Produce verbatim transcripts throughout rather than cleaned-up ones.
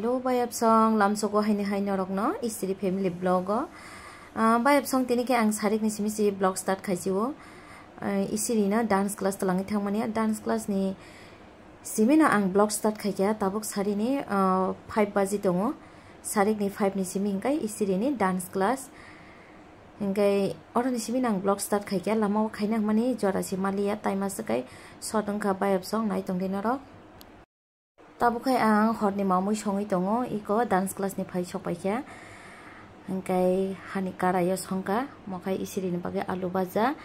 Yo, bayapsong lamsogo haini hai norokno Isiri family vlog o. Ah, bayapsong tini khe ang sarik ni simi si vlog start khaisi o. Ah, Isiri no dance class twlangwi thangmani, dance class ni simi no ang vlog start khaikha, tabuk sari ni, ah, five baji tongo. Sarik ni five ni simi hingkai Isiri ni dance class. Hingkai oro ni simi no ang vlog start khaikha, lama o khaina hwnmani jora se maliya, tai ma swkai shot wngkha, bayapsong nai tongdi norok. Tabuk khai ang horni mamui songwi tongo, iko dance class ni phai sok paikha. Hingkai hani karaio songkha, mokhai Isiri ni bagwi alu baja,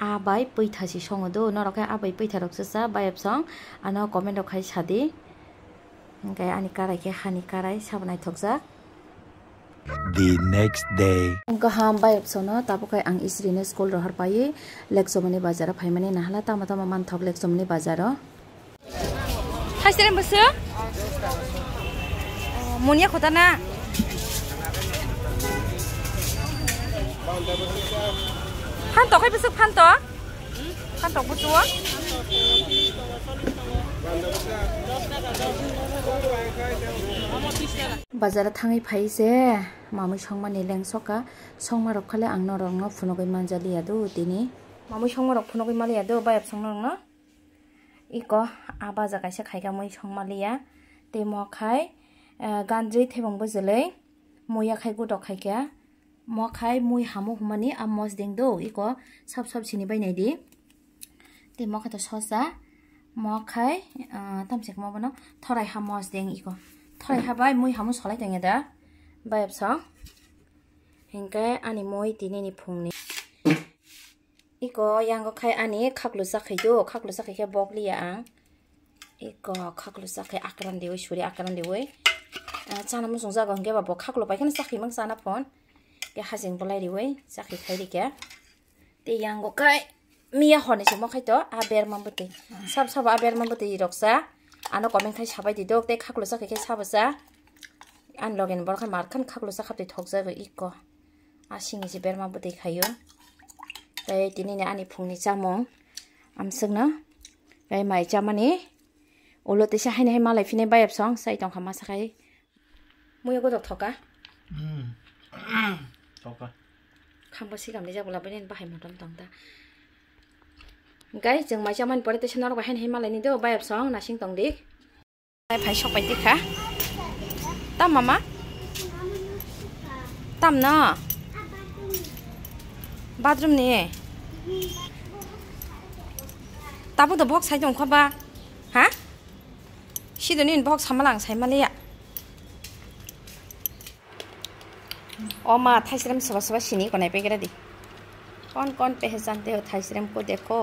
a bai pwitha si songo do, norok khai a bai pwitha rok se cha, bayapsong ano comment rok khai sadi. Hingkai ani karai khe hani karai sabo naithokjak. The next day. Kaham bayapsong no tabuk khai ang Isiri ni school rohor paiwi Lekchomani bazar o phaimani, nahala tamo tamo manthok Lekchomani bazar o. Thaisrem bwswk? Oh, munya khota na. Phan tokhai bwswk phan to? Phan tok bwswk? Bazar thangwi phai se mamui songmani lengsoka, songma rok khale ang norok no phunugwi manjaliya do tini. Mamui songma rok phunugwi maliya do bayapsong norok no. Iko a baja kaisa khaika mui songmaliya. Tei mo khai, eh, ganjri thebong bwjwlwi muya khai gutok khaikha. Mo khai mui hamu humani a mosdeng do. Iko sab sab sini bai naidi. Tei mo khai to sosa. Mo khai, eh, tamsik mo bono thorai ha mosdeng iko. Thorai ha bai mui hamu solai tongya da. Bayapsong. Hingke ani mui tini ni phungni. Iko yango khai ani khaklu chakhai do, khaklu chakhai khe bok liya ang. Iko khaklu chakhai akran deui, suri akran deui. Ah, chana muchung jago hingke ba bo khaklu pai kheno chakhai mang chana phon. Ke hajing bolai riui chakhai khai rikya. Te yango khai miya honi se mokhai to a berma bwtwi. Sab sabo a berma bwtwi rok cha. Ano comment khai sabai di dok, te khaklu chakhai khe sabo cha. Ani loge ni borok khai mar khan khaklu chakhap twi thok jago iko. A sini se berma bwtwi khaio. Tei tini ni ani phungni chamung amswkno tei mai chamani ulo teisa haini hai malai phini bayapsong sai tongkha masa khai. Muiyo godok thoka. Hmm. Thoka. Khambo sikam ni jabula bini bahai motom tong ta. Guys, chwng mai chamani pore teisa norok bai haini hai malai ni do bayapsong nasing tong di. Phai sok pai tikha. Tam mama? Tam no? Bathroom ni? Tabuk do box sai tong kho ba? Ha? Sido ni box sama lang sai maliya. O ma, thaisrem soba soba sini konai pegera di. कौन कौन पहचानते हो थाईसरम को देखो।